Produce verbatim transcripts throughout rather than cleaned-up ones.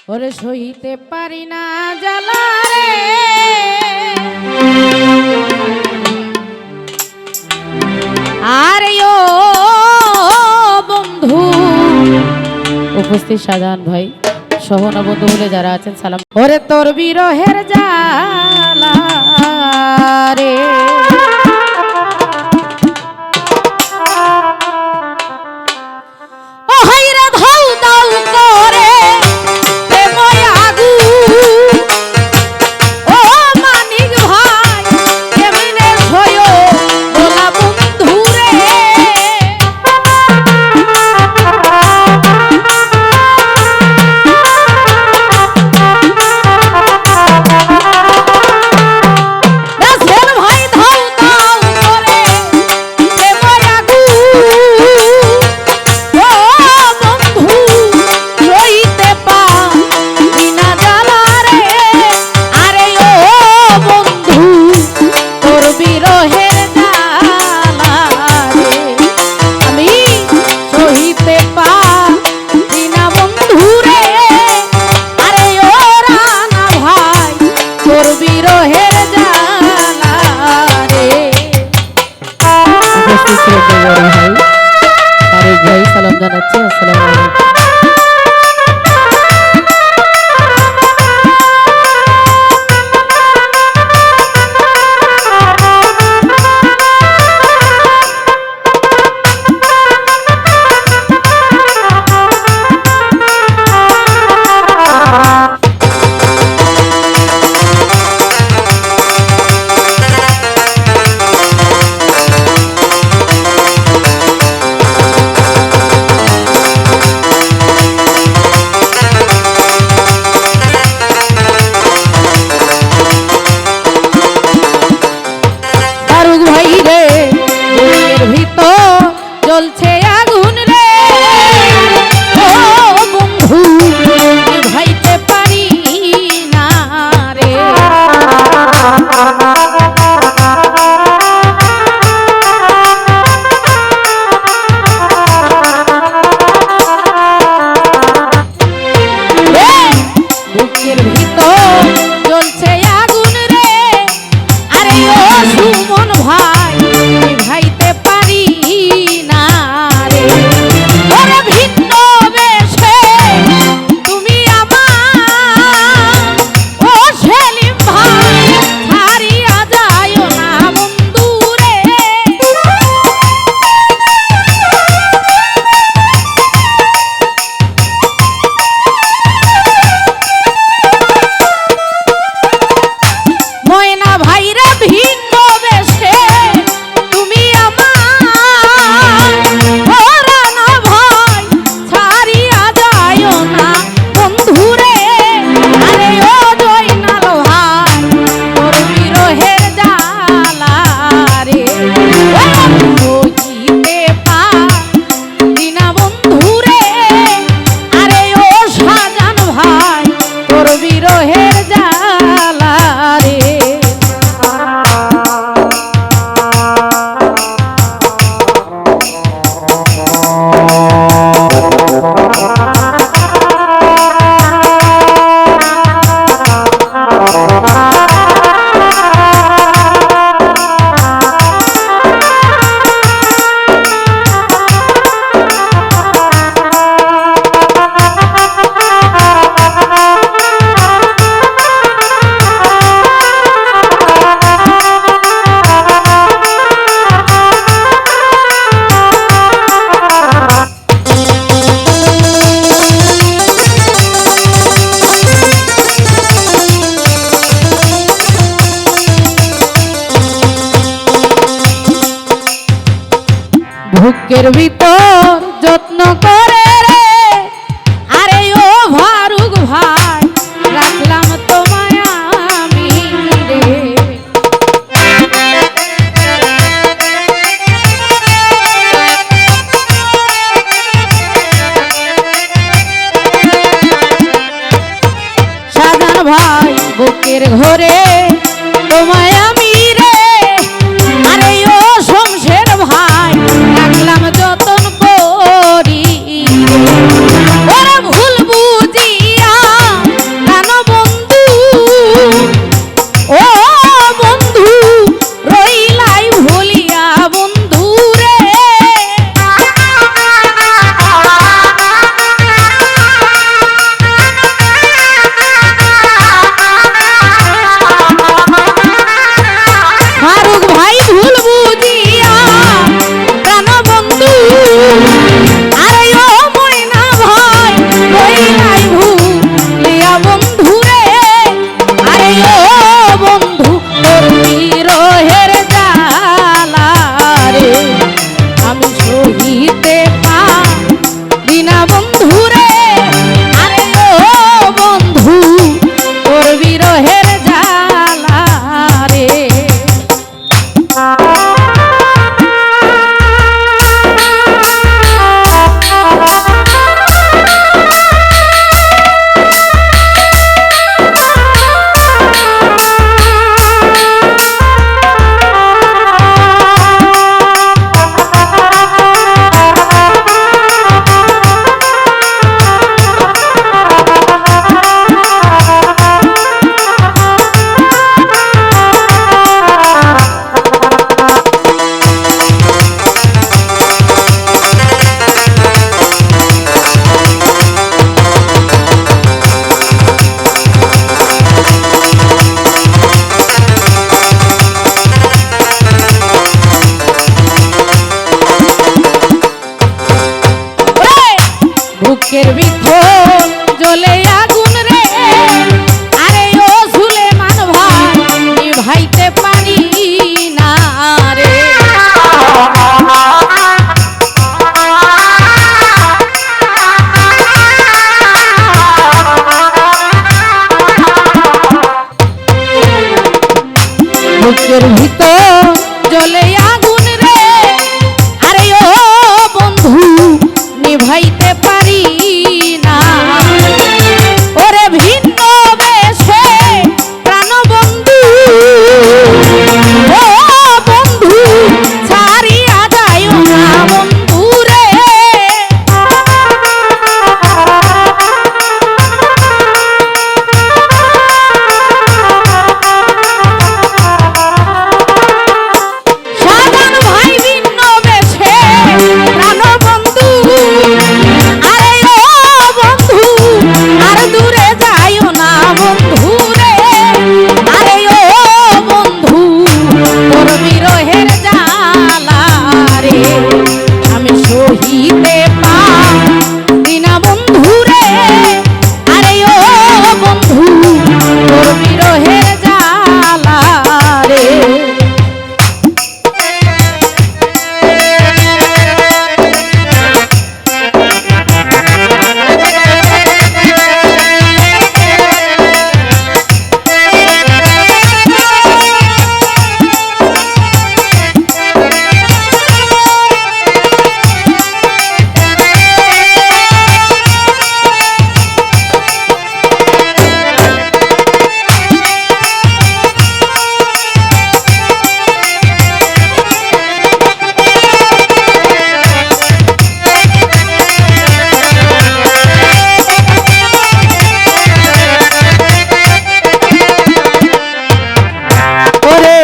ওরে সহিতে পারি না জ্বালা রে, আরে ও বন্ধু। উপস্থিত শাহজাহান ভাই সহ অন্য বন্ধু বলে যারা আছেন, সালাম। ওরে তোর বিরহের জ্বালা রে, ও হায়রে ধাউ ধাউ করে প্রেময় আগুন। ও মানিক ভাই, কেমনে সইও দোলা বন্ধুরে। রাসেল ভাই ধাউ ধাউ করে প্রেময় আগুন। ও বন্ধু, সইতে পারি না জ্বালা রে, আরে ও বন্ধু, তোর বিরহের জ্বালা রে, আমি সহিতে পারি না বন্ধু রে, আরে ও রানা ভাই, তোর বিরহের জ্বালা রে। উপস্থিত শ্রদ্ধেয় বড় ভাই তারেক ভাই সালাম জানাচ্ছি। আসসালামু আলাইকুম। ফারুক ভাই রে, বুকের ভিতর জ্বলছে আগুন রে, ও বন্ধু, নিভাইতে পারি না রে। রে, বুকের ভিতর জ্বলছে আগুন রে, আরে ও সুমন ভাই, নিভাইতে পারি না রে। ওরে ভিন্ন বেশে তুমি আমার, ও সেলিম ভাই, ছাড়িয়া যাইও না বন্ধু রে। ময়না ভাইরে ভিন্ন বেশে তুমি আমার, ও রানা ভাই, ছাড়িয়া যাইও না বন্ধুরে। আরে ও জয়নাল ভাই, তোর বিরহের জ্বালা রে, ও সহিতে পা- দিনা বন্ধুরে, আরে ও শাহজান ভাই, তোর বিরহের জ্বালা রে। বুকের ভিতর যত্ন করে রে, আরে ও ফারুক ভাই, রাখলাম তোমায় আমি রে। শাহজান ভাই, বুকের ঘরে তোমায় আমি রে, আরে ও শমশের ভাই, রাখলাম যতন করি রে। ওরে ভুল বুঝিয়া এর ভিতর জ্বলে আগুন রে, আরে ও বন্ধু, নিভাইতে পারি না। ওরে ভিন্ন বেশে প্রাণ বন্ধু, ও বন্ধু, ছাড়িয়া যাইও না বন্ধু রে। সাজান ভাই ভিন্ন বেশে প্রাণ বন্ধু, আরে ও বন্ধু, আর দূরে যাইও না বন্ধু রে। আরে ও বন্ধু, তোর বিরহের জ্বালা রে, আমি সহিতে পারি না বন্ধু রে। আরে ও বন্ধু, তোর বিরহের জ্বালা রে। ওরে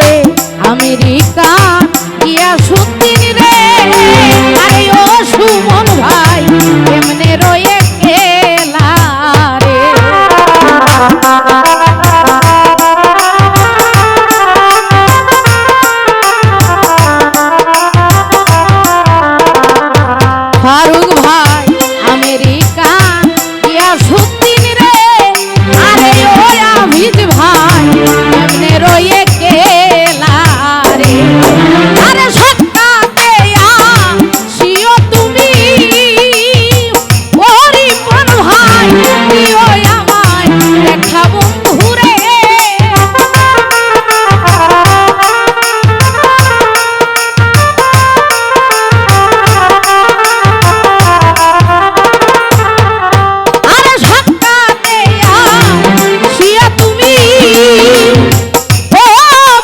আমেরিকা গিয়া সুদিন রে, আরে ও সুমন ভাই, কেমনে রয়ে গেলা রে। ফারুক ভাই আমেরিকা গিয়া সুদিন রে, আরে ও হাফিজ ভাই, কেমনে রয়ে গেলা রে। আরে সৎকা দেয়া শিও তুমি, ও রিপন ভাই, দিও আমায় দেখা বন্ধু রে। আরে সৎকা দেয়া শিয়া তুমি, ও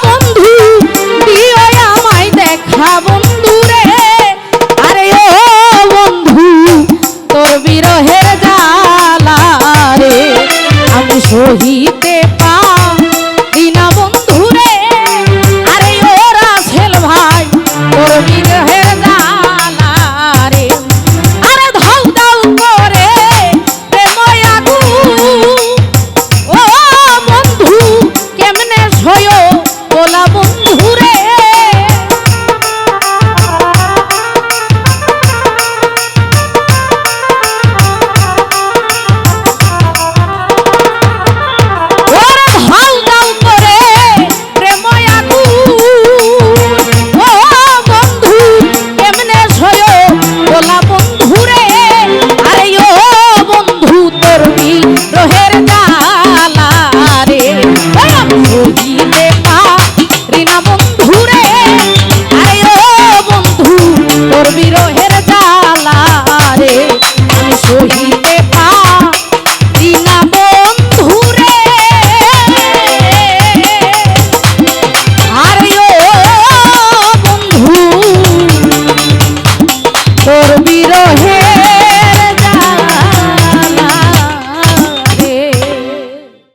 বন্ধু, দিও আমায় দেখা বন্ধু রে। আরে ও বন্ধু, তোর বিরহের জ্বালা রে, আমি সহিতে পারি না বন্ধু রে। আরে ও রাসেল ভাই, তোর বিরহের জ্বালা রে, আরে ধাউ ধাউ করে প্রেম আগুন। ও বন্ধু, কেমনে সইও বলা বন্ধু রে। ওরে ধাউ ধাউ করে প্রেম আগুন। ও বন্ধু, কেমনে সইও বলা বন্ধু রে। আরে ও বন্ধু, তোর বিরহের